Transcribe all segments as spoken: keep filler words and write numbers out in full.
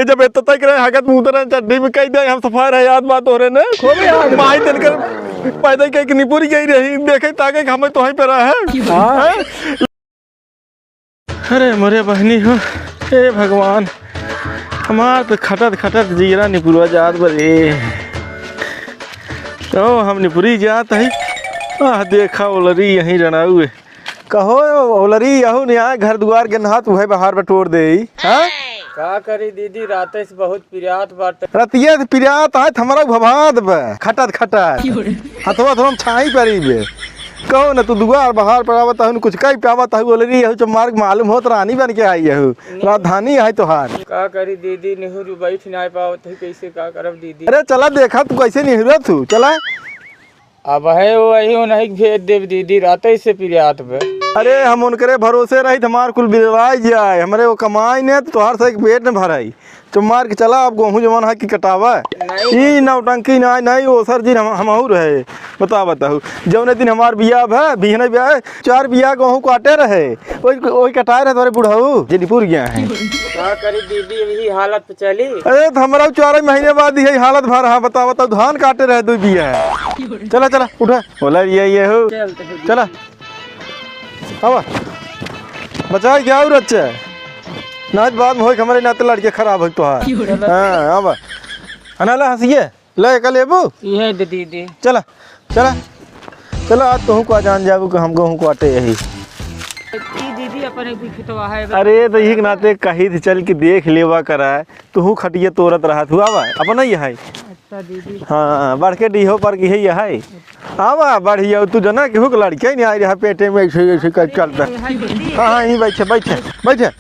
जब एतना तक रहे, हगत मुतरा चड्डी में कई दे, हम सफाई रहे, याद बात हो रहे ने। माई तनकर पैदा के निपुर गई रही, देखे ताके कि हमें तोही पे रहे। हाँ। हैं? अरे मोरे बहनी हो, हे भगवान, हमार तो खटत खटत जीरा निपुरवा जात बा रे। तो हम निपुरी जात हई, आह, देखा ओलरी यहीं रणाऊ है। कहो ओलरी, यहू नहीं आए, घर दुआर के नहात उहे बाहर बटोर दे। हाँ? का करी दीदी, राते से बहुत पिरात बाटे। रतिये से पिरात है, हमरा भभात बा, खटत खटत। हथवा थोड़ा छाई परी बे। कहो न, तू दुआर बहार पर आवत हन, कुछ कही पे आवत हन, बोले रही, यहू चमार के मालूम होत रानी बन के आई यहू। राजधानी है तोहार। का करी दीदी, निहुर बैठ ना पावत है, कैसे का करब दीदी? अरे चला देखा, तू कैसे निहुरत हूँ, चला। अब है वो वही उन्हीं के भेज देब दीदी, राते से पिरात बे। अरे हम उनकरे भरोसे रही, हमार कुल बिलवाई जाए, हमरे वो कमाई ने, तो तोहार से एक पेट न भराई। चुप मार के चला, अब गोहूँ जवन है कि कटावा। नहीं। ई नौटंकी ना, नहीं, वो सर जी हम, हमहू रहे। बता, बताऊ, जौने दिन हमार बियाह भा, बिहने बियाह, चार बियाह गोहूँ काटे रहे, ओई, ओई कटाए रहे तोरे बुढ़ऊ, जनीपुर गया है। का करी दीदी, यही हालत पे चली। अरे, तो हमरा चार महीने बाद यही हालत भा रहा, बता, बताऊ, धान काटे रहे दो बियाह। चला, चला, उठा, बोला ये, ये हो। चलते हैं। चला। आवा। बचाई क्या और अच्छा है? नाच बाद में होई, हमारे नाते लड़के खराब होई तोहार। हाँ, आवा। अनाला हंसिए, ले का लेबू? ये दे दीदी। चला, चला। चला, आज तोहू को जान जाबू कि हमको हूँ काटे यही। ई दीदी अपन एक भी खितवा है। अरे, तो यही के नाते कही थी, चल के देख लेवा कराए। तोहू खटिया तोरत रहा तू, आवा, अपना ही है। अच्छा दीदी। हाँ, बढ़ के डीहो पर की है, ये है। आवा, बढ़िया, तू जना केहू के लड़के नहीं आई रहा पेटे में, ऐसे, ऐसे कर चलता। हाँ, हाँ, यहीं बैठे, बैठे, बैठे।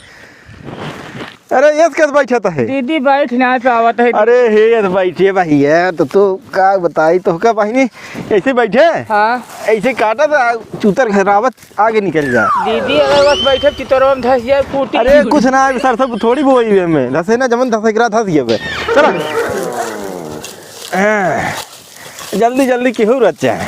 अरे, यस कस बैठत है? दीदी, बैठ ना पावत है। अरे, हे, यस बैठे भैया, तो तू का बताई, तो का बहिनी, ऐसे बैठे? हाँ। ऐसे काटत, चूतर घरावत आगे निकल जा। दीदी, अगर बस बैठे, चूतरवा में धस जाए, फूटी। अरे, कुछ ना, सरसों थोड़ी बोई बे में, धसे ना, जमन धसे करा धस गए बे। चला। हाँ। जल्दी, जल्दी केहू रचा।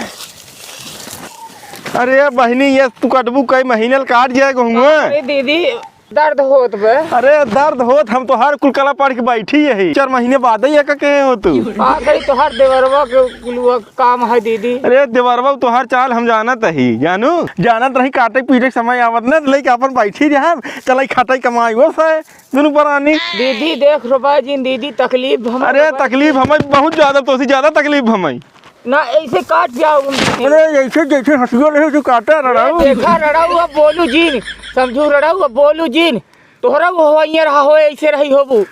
अरे बहिनी, ये तू कटबू कई महीने ल काट जाए कहूँगा। अरे दीदी, दर्द होत बे। अरे दर्द होत, हम तोहार कुल कला पढ़ के बैठी यही। चार महीने बाद ही एका कहे हो तू। आ गई तोहार देवरवा के कुलवा काम है दीदी। अरे देवरवा तोहार चाल हम जानत ही, जानू, जानत रही काटे पीटे के समय आवत न, लेके अपन बैठी रहे, चलाई खटाई कमाई वो से। दुनू परानी। दीदी, देख रोबा जिन दीदी, तकलीफ हम अरे, रोबा तकलीफ जिन। हमें बहुत ज्यादा, तोसी ज्यादा तकलीफ हमें। ना, ऐसे काट जाओ उन दीदी। अरे, ऐसे जैसे हंसुआ रहे, जो काटा ए, रड़ाऊ। देखा रड़ाऊ, अब बोलू जिन, समझू रड़ाऊ, अब बोलू जिन। तोहरा वो हवाइयाँ रहा हो, ऐसे रही होबू।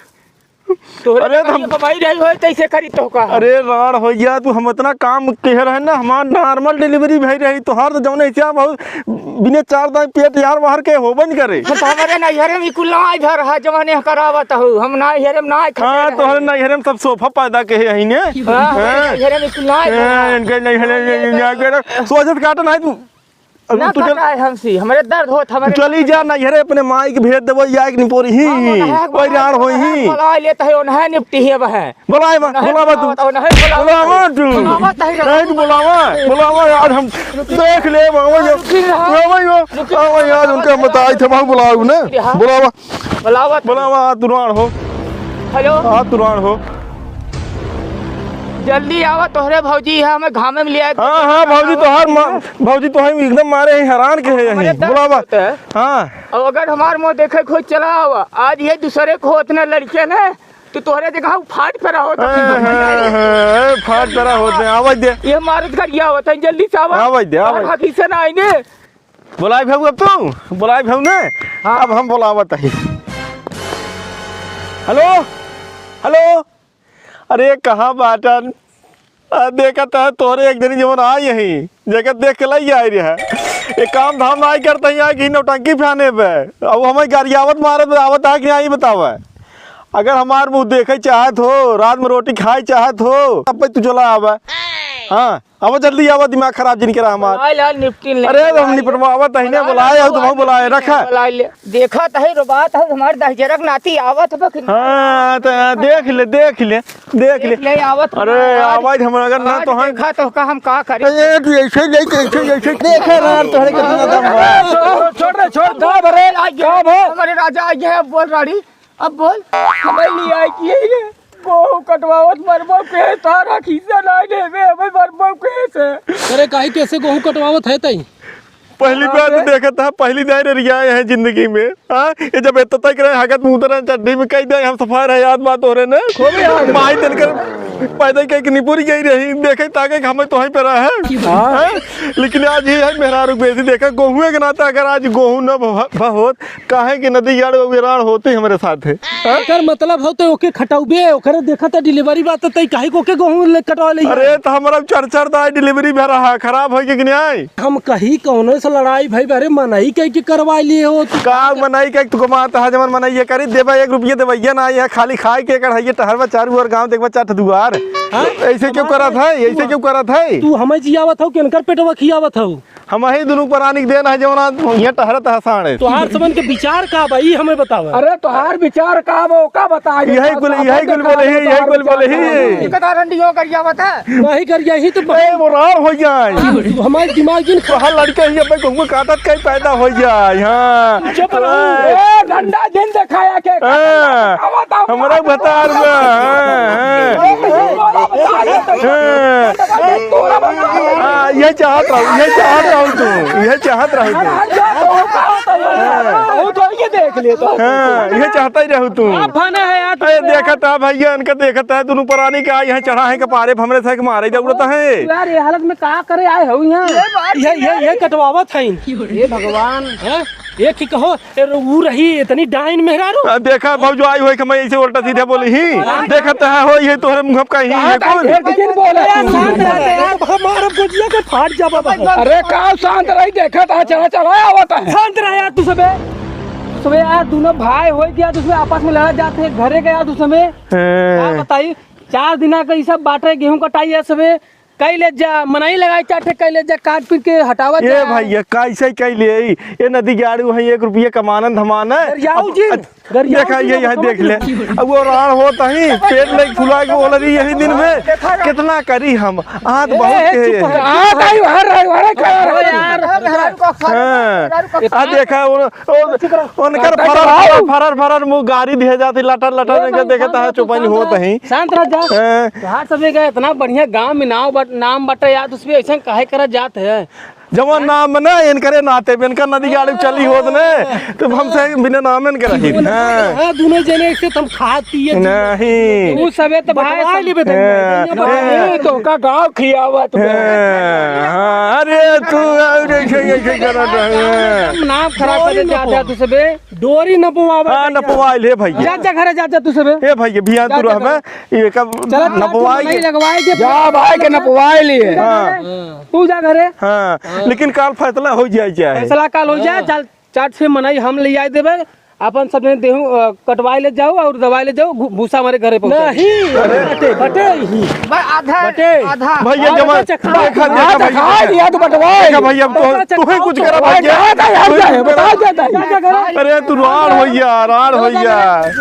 तोहरे अरे, तो हम कमाई रही हो, तैसे करी तो का? अरे, राड़ हो गया, तू हम इतना काम कह रहे ना, हमार normal delivery भई रही, तोहार तो जौन ऐसे बहुत बिने चार दाई पेट यार बाहर के होबे न करे। हम तो हमारे नैहरे में कुल ना इधर है, जवाने करावत हो, हम नैहरे में ना खटे हाँ, रहे। तोहरे नैहरे में सब सोफा पैदा के है यही ने। हाँ, हमारे हाँ। नैहरे में कुल ना इधर हाँ, है। इनके नैहरे में ना करे। सोचत काट ना तू। अब ना तू चल पता है हमसे, हमरे दर्द होत, हमरे तू चली जा नैहरे अपने माई के भेज देबो, या एक निपोरी ही। हाँ, वो ना है, कोई राड़ होई ही। बुला लेता है, वो ना है निपटी है वह। बुलाए बा, नहीं बुलावा तू। बुलावा, नहीं बुलावा। बुलावा तू। बुलावा तही रहा। नहीं तू बुलावा, बुलावा यार, हम देख ले, बाबा यो। रुकी रहा। बाबा यो। रुकी बाबा यार, उनका बताई थे, बाबू बुलाओ ना। रुकी रहा। बुलावा। बुलावा। बुलावा, आ तुरान हो। हेलो। आ तुरान हो। जल्दी आवा, तोहरे भौजी है, हमें घामे में ले आए। हाँ, हाँ, भौजी तोहार मा-, भौजी तोहार एकदम मारे ही हैरान के है यही। हमारे दर्द बुलावा। होता है। हाँ। अब अगर हमार मुँह देखे खोज चला आवा, आज ये दूसरे को उतने लड़के ने तो तोहरे जगह उ फाट परा होत ए, है। ए, ए, फाट परा होत है, आवाज दे। ये मारत गरिया होत है, जल्दी से आवा। आवाज दे, आवाज। और हाथी से ना आएंगे। बुलाई भाऊ अब तू, बुलाई भाऊ ने। हाँ। अब हम बुलावत ही। हेलो, हेलो। अरे कहाँ बाटन? आ, देखत है तोहरे एक दिन जवन आई यही, जेकर देख के लई आई रहे। ये काम धाम नाई करत ही, आई कि नौटंकी फैने पे। अब हमें गरियावत मारत आवत है कि नहीं बतावे। अगर हमार मुँह देखे चाहत हो, रात में रोटी खाए चाहत हो, तब पे तू चला आवे। हाँ, अब जल्दी आवा, दिमाग खराब जिन करा हमार। लाल लाल निपटिन ले। अरे, हम निपटवावत ही ने, बुलाए हो, तुम बुलाए, रखा। बुलाए ले। देखत है, रोबात है, हमार दहिजरक नाती आवत बा कि हाँ, तो देख ले, देख ले। देख ले। देख ले, आवत अरे, हमार आवाज हम अगर ना आज तो हम देखा तो का हम का करी? ए, तू ऐसे नहीं, तो ऐसे, ऐसे देखे रहा, तोहरे कितना दम बा। छोड़, छोड़ रे, छोड़, का भरे? का भरे? हमारे राजा आ गया है, बोल रानी। अब बोल। हमें लियाई के है ये। गोहूँ कटवावत मरबो के, तारा खीसा ना लेबे, हमें मरबो के से। अरे काहे कैसे गोहूँ कटवावत है तई? पहली बार तो देखत है, पहली दाई रे रिया है जिंदगी में। हाँ, ये जब इतना तक रहे, हगत मुतरा चड्ढी में कह दे, हम सफा रहे, याद बात हो रहे ने। माई तनकर पैदा कह के निपुर गई रही, देखे ताके कि हमें तो वहीं पे रहा है। हाँ। हाँ? लेकिन आज ये है मेहरारू बेसी, देखा गोहुए के नाते अगर आज गोहूँ न भ-, भ-, होत, काहे कि नदी यार वीरान होती हमरे साथ है। हाँ? एकर मतलब हो तो ओके खटौबे, ओकरे देखा त डिलीवरी बात त तई काहे को के गोहूँ ले कटवा ले। अरे तो हमरा चार चार दाई डिलीवरी भे रहा, खराब होई कि नहीं आई? हम कही कौनो से लड़ाई भाई, अरे मनई कह के करवा लिए हो तू। का मनई कह के तू कमात है, जमन मनई ये करी देबा एक रुपये देबैया ना, यहाँ खाली खाए के कढ़ाइए टहरवा चारू ओर गाँव देखबा चाट दुआर। हाँ? ऐसे क्यों करत है, ऐसे क्यों करत है? तू हमें जियावत हो कि इनकर पेटवा खियावत हो? हम ही दुनू प्राणी के देन है जौन आज यहाँ टहरत है साँड़े। तोहार समन के विचार का बा, ई हमें बतावा। अरे तोहार विचार का बा, ओका बता। यही कुल, यही कुल बोले ही, यही कुल बोले ही। इनका तो रंडियो करिया बता। नहीं करिया ही तो ए, वो रार हो जाए। हमारे दिमाग जिन तोहार लड़के ही अब कहूँ काटत कहीं पैदा हो जाए। हाँ। चुप रहो। हाँ। ए, डंडा जिन दिखाया के हाँ। बतावा, बतावा। हमरा भतार में, हाँ, हाँ। हाँ। हाँ, ये चाहत रहू, ये चाहत रहू तू, ये चाहत रहू तू। बहुत हो गया, देख ले तो। हाँ, ये चाहता ही रहू तू। आप भाना है यार। अरे देखत है भैया, इनका देखत है, दोनों परानी का यहाँ चढ़ा है कपारे, हमरे से मारे जरूरत है। यार, ये हालत में का करे आए हो यहाँ? ये, ये, ये कटवावत है। हे भगवान। हैं? ये ठीक हो, ए, उ रही इतनी डाइन मेहरारू। आ, देखा भौजो आई होई के मैं ऐसे उल्टा सीधा बोली ही। देखत है हो ये तोहरे मुँह का ही है कौन? एक दिन बोला अरे तू। शांत रह, अब हमारा गोजिया के फाट जाबा बा। अरे का शांत रही, देखत है चढ़ा चढ़ा आवत है। शांत रह यार तू सबे। सबे यार दोनों भाई होई गया, तू सबे आपस में लड़ा जाते हैं, घरे गया तू सबे। हाँ। का बताई, चार दिना का ई सब बाटे, गेहूं कटाई है सबे। कई ले जा, मनई लगाई चार ठे, कई ले जा, काट पीट के हटावा ए जा। भैया, कैसे कई ले आई? ए नदी गाड़ू है, एक रुपया कमानन धमानन। गरियाऊ जी, अब, अब गरियाऊ देखा, जी, ये यहाँ बताओ देख ले। जी। अब वो राड़ होत ही, पेट नहीं फुला के बोल रही यही दिन में। देखा, कितना करी हम? आज ए, बहुत ए, है। चुप हो, आ, चुप हो। भाई, हर, हर, हर, हर, ओ यार। हाँ। आ देखा, वो ओ, उनकर फरर, फरर, फरर, फरर मुँह गारी दिहे जात ही, लटर, लटर, ए इनके भाई, देखत शांत है, रह तू, चुपाइन शांत होत रह। ही। शांत रह जा। हैं? तोहार सबे का इतना बढ़िया गाँव में नाम बट-, नाम बटे यार, उसमें ऐसा काहे करत जात है? जवन नाम ना इनकरे नाते में इनका नदी गाड़ी चली होत ने, तो हमसे बिना नाम इनके रही। हाँ। हाँ, दोनों जने से तुम खात पिए नहीं। तू सबे तो भाई बटवा सब लेबे तो हैं। ए, तो का गाँव खियावत बा। हैं, हाँ, अरे तू और ऐसे, ऐसे करत है। नाम खराब कर देते आते हैं तू सबे। डोरी नपवावे हाँ, भैया। नपवाइल है भैया। जा, जा घरे जा, जा तू सबे। ए भैया, भियान जा, तू जा रहबे, घरे। ये कब चला, चला, नपवाए तू के? नहीं लगवाए के जा भाई के नपवाए लिए। हाँ। तू जा घरे। हाँ, हाँ। लेकिन काल फैसला हो जाए चाहे। फैसला काल हो जाए, हाँ। चल, चार ठे मनई हम ले आए देबे, अपन सब जने देहू, अ, कटवाए ले जाओ और दवाई ले जाओ, घु-, भूसा हमारे घरे पहुँचा दे। नहीं, बटे, बटे ही। बा-, आधा, बटे। आधा। भैया, आधा जमा, चखा। देखा, देखा आधा भैया। खा लिया तो बटवाए। देखा भैया, अब तो, आधा तू ही चखा। कुछ करा भाई, भैया। आधा यार, तू ही कुछ करा। आधा, आधा, आधा। अरे, तू राड़ हो गया, राड़ हो गया।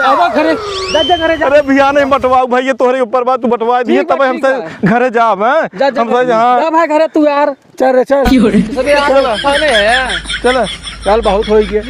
आवा घरे, जा, जा घरे जा। अरे भैया, नहीं बटवाओ भैया, तोहरे ऊपर बात, तू बटवा दिए, ठीक बा, तब ठीक हमसे बा। घरे जाब, हैं? जा, जा हमसे घरे। हाँ। जा भाई घरे तू यार। चल रे, चल। सब यार चल। खाने हैं। चल, चल, बहुत हो गया।